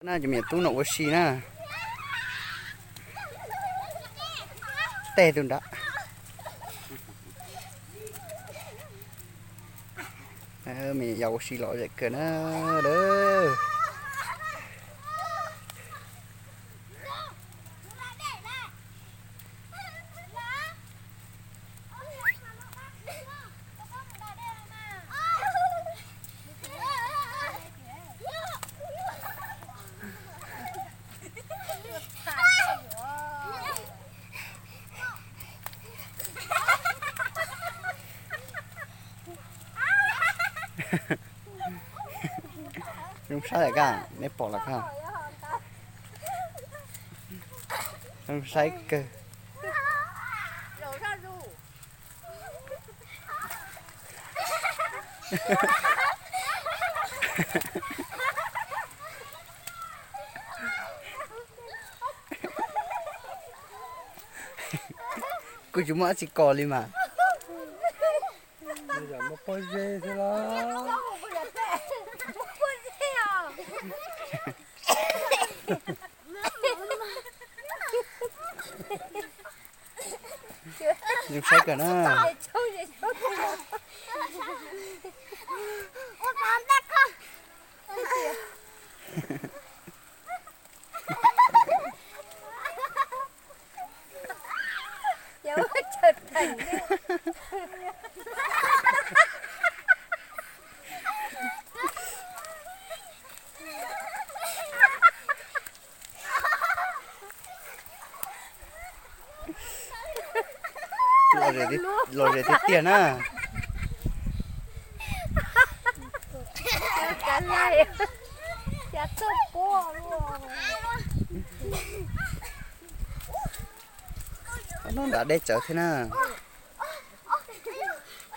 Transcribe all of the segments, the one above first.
Na, cov me nyuam tub no ua si na. Tej tus nrad. Me nyuam yaus ua si lom zem kawg na. Zoo saib lawm koj, neb pom lawm koj. Zoo saib kawg. Kuj tsis muaj dab tsi kos li mas. Muaj pob zeb xwb los. Zoo saib kawg na. Lom zem tiag tiag na. Noj nram dej tsawv thiab na.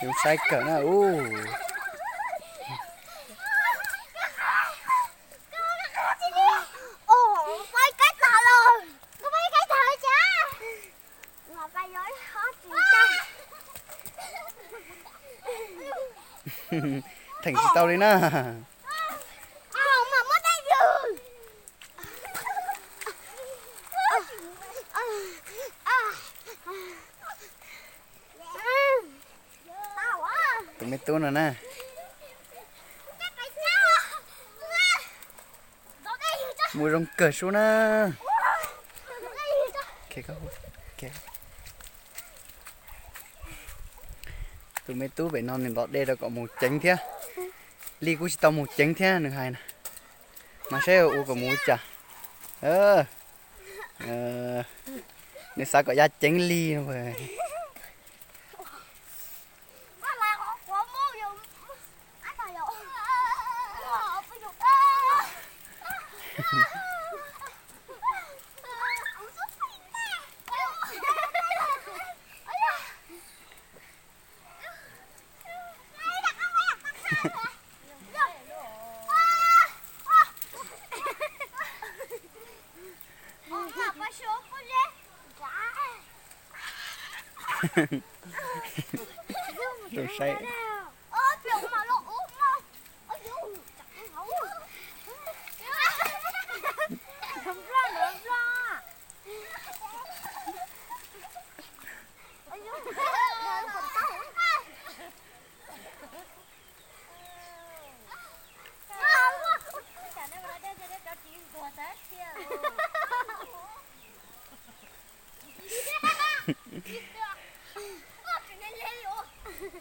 Zoo saib kawg na ub. Theem tsis tau li na. Tus me tub no na. Mus zoo kawg sub na. Tus me tub pem no nws ntov dej rau kom mus ceev thiab. Li kuj tsis tau mus ceev thiab nws hais na. Mas saib ua kom mus ua cas. Nws xav kom ya ceev li no. Zoo saib.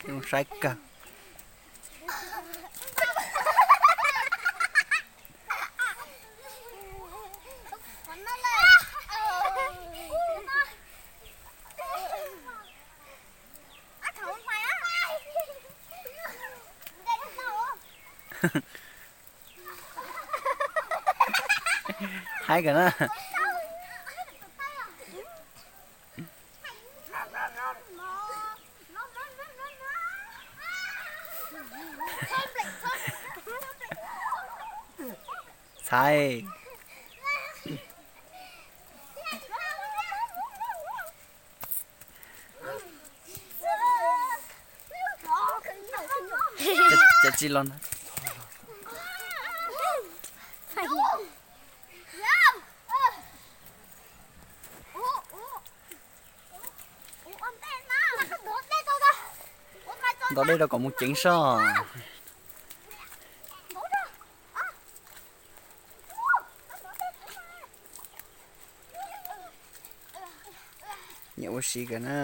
Zoo saib kawg. Haib kawg na. Txhais. Cov tsis los na. Nto dej rau kom mus ceev soj. Nyiam ua si kawg na.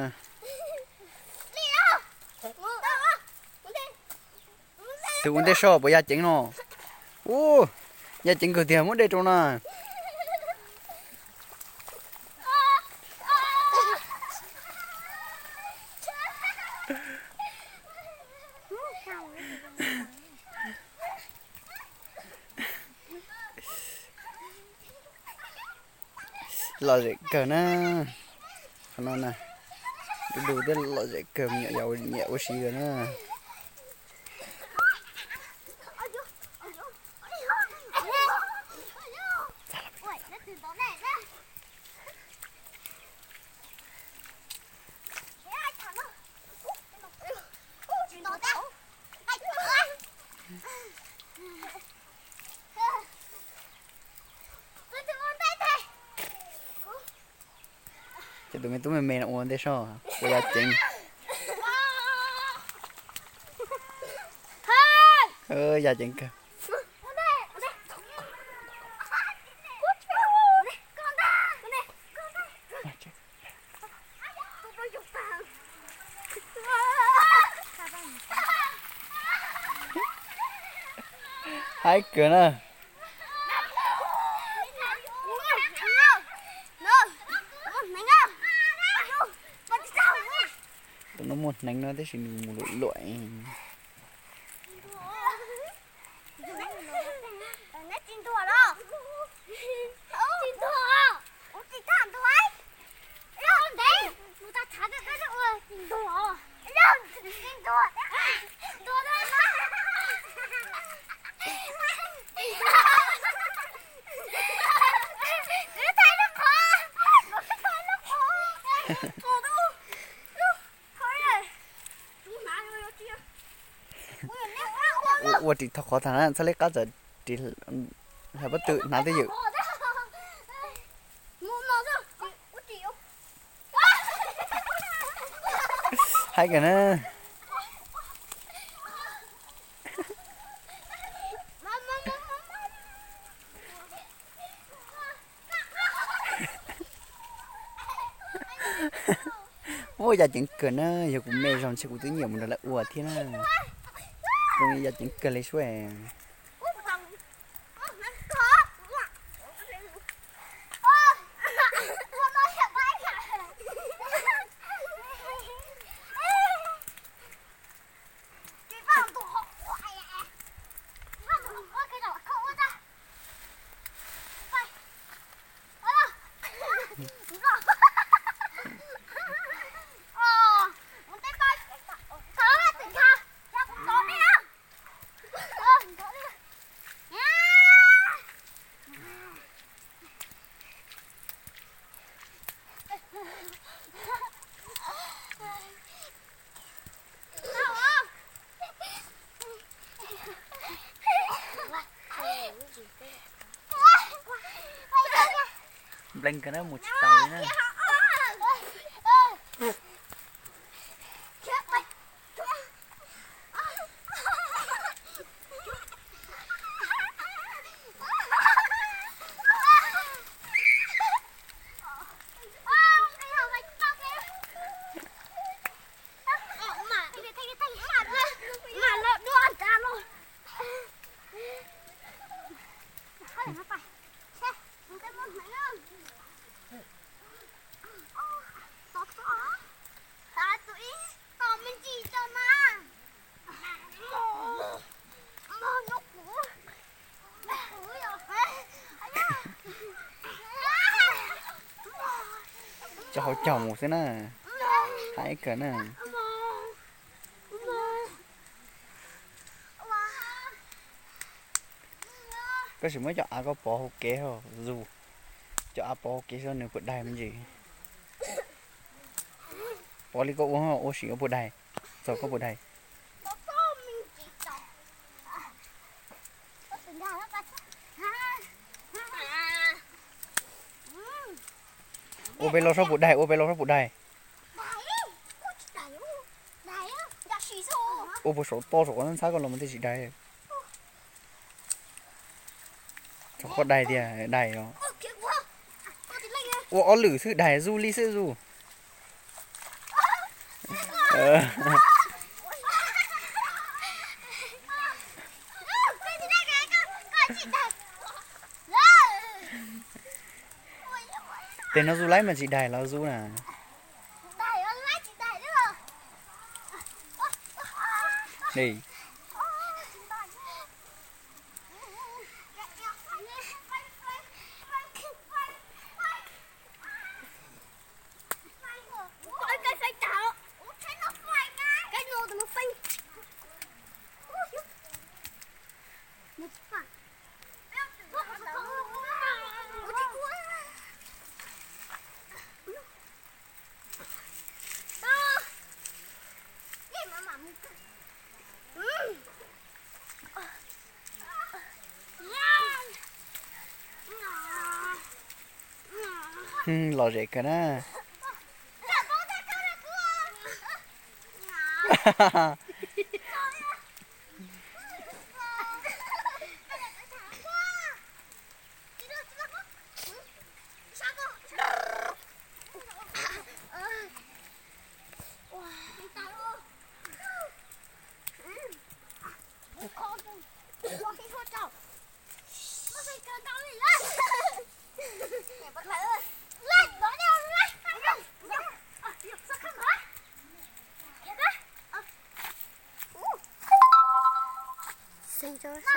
Tus ua ntej soj puas ya ceev no? Ub, ya ceev kawg tiag, muab dej rau na. Lom zem kawg na. Qhov no na, du du thiab lom zem kawg, me nyuam yaus nyiam ua si kawg na. Ces tus me tub me me no ua ntej soj puas ya ceev? Ya ceev kawg. Haib kawg na. Tus no muaj hneev no tab sis nws mus luam luam. Ua ris thov qhov tag na, txhaj li qab txawm ris hla pob tw hnav twj ywm. Haib kawg na. Ua ya ceev kawg na, yog kuv me zog ntshe kuv twb nyiam mus nrog lawv ua thiab na. Zoo li ya ceev kawg li sub. Nplees kawg na, mus tsis tau li na. Coj hauv caug mus xwb na, haib kawg na. Koj sim muab cov av koj pov hauv kev zus, cov av pov hauv kev saib nws puas daig me ntsis. Pov li koj ua, ua sim ua puas daig, txog koj puas daig. Ua peb los saib puas daig, ua peb los saib puas daig. Ua puag saum toj saum qhov ntxhab koj los mas twb tsis daig. Tso koj daig tiag, daig os. Ua ob lwm xwb daig zuj li xwb zuj. Tej no zuj laib mas tsis daig los zuj na. Lom zem kawg na.